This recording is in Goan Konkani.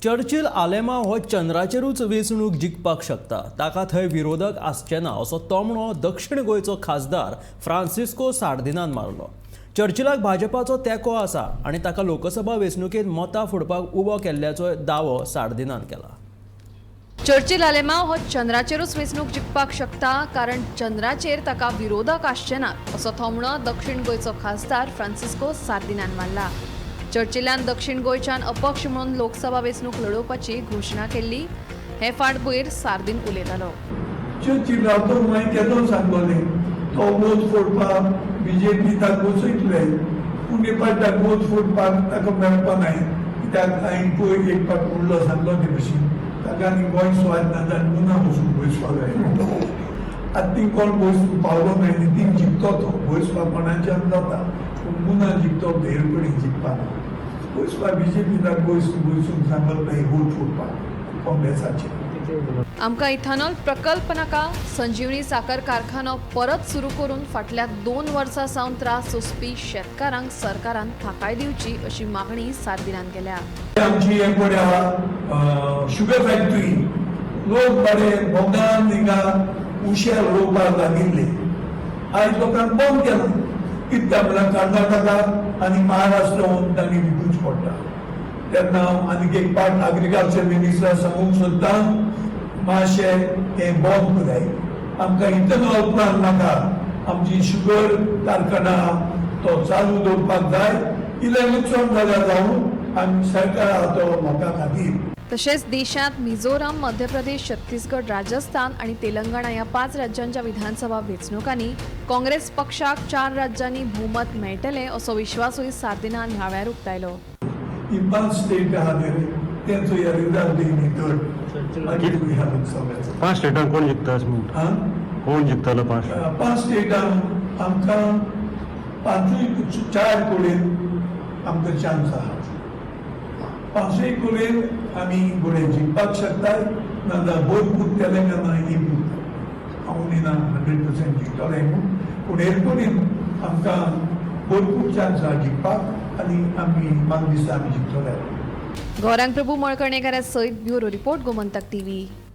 चर्चिल आलेमांव हो चंद्राचेरूच वेंचणूक जिखपाक शकता, ताका थंय विरोधक आसचे ना असो तोमणो दक्षिण गोंयचो खासदार फ्रांसिस्को सार्दिनान मारलो. चर्चिलाक भाजपाचो तेंको आसा आनी ताका लोकसभा वेंचणुकेंत मतां फोडपाक उबो केल्ल्याचो दावो सार्दिनान केला. चर्चिल आलेमांव हो चंद्राचेरूच वेंचणूक जिखपाक शकता, कारण चंद्राचेर ताका विरोधक आसचे नात असो थोमणो दक्षिण गोंयचो खासदार फ्रांसिस्को सार्दिनान मारला. चर्चिलान दक्षिण गोंयच्यान अपक्ष म्हणून लोकसभा वेंचणूक लढोवपाची घोशणा केल्ली. हे फाटभुंयेर सार्दीन उलयतालो. चर्चिल रावतो मागीर केदो सांगलोले तो वोट फोडपाक बीजेपी ताका वचयतले, पूण एक पाट ताका वोट फोडपाक ताका मेळपा नाय, कित्याक हांवें पयर एक पाट उरलो सांगलो ते भशेन ताका आनी गोंय स्वाद ना जाल्यार मुना वचून बसपाक जाय. आतां ती कोण बसून पावलो नाय न्ही, ती जिखतो तो बसपा कोणाच्यान जाता, पूण मुना जिखतो हेर कडेन जिखपाक बसपा बीजेपी ताका बसून सांगत नाय वोट फोडपाक काँग्रेसाचेर. आमकां इथेनॉल प्रकल्प नाका, संजीवनी साकर कारखानो परत सुरू करून फाटल्या 2 वर्सां सावन त्रास सोंसपी शेतकारांक सरकारान थाकाय दिवची अशी मागणी सार्दिनान केल्या. आमची हे पळय आहा शुगर फॅक्टरी, लोक बरे मोगान हिंगा उशेल रोवपाक लागिल्ले, आयज लोकांक बंद केलां. कित्याक म्हणल्यार कर्नाटका आनी महाराष्ट्र वचून तांणी विकूच पडटा. तेन्ना हांव आनीक एक पाट एग्रीकल्चर मिनिस्टर सांगूंक सोदता, मातशें हें बंद कराय. आमकां इथेनॉल प्लांट नाका, आमची शुगर कारखाना तो चालू दवरपाक जाय. इल्लें लुकसाण जाल्यार जावं, आमी सरकार आहा तो लोकां खातीर. तशेंच देशांत मिझोराम, मध्य प्रदेश, छत्तीसगड, राजस्थान आनी तेलंगणा ह्या 5 राज्यांच्या विधानसभा वेंचणुकांनी काँग्रेस पक्षाक 4 राज्यांनी भोवमत मेळटलें असो विश्वासूय सार्दिनान ह्या वेळार उक्तायलो. ही 5 स्टेट आहा ते तेंचो ह्या रिजल्ट भितर मागीर ह्या लोकसभेचो. 5 स्टेटांक कोण जिखता अशें म्हणटा? आं? कोण जिखतलो 5? 5 स्टेटांक आमकां 5ूय 4 कडेन आमकां चान्स आहा. 5ूय कडेन आमी घोडे जिखपाक शकताय, नाजाल्यार भरपूर तेलंगणा एक उरता. हांव म्हणिना 100% जिखतले म्हूण, पूण हेर कडेन आमकां भरपूर चान्स आहा जिखपाक आनी आमी म्हाका दिसता आमी जिखतले. गौरांग प्रभू मळकर्णेकर सयत ब्युरो रिपोर्ट, गोमंतक टीव्ही.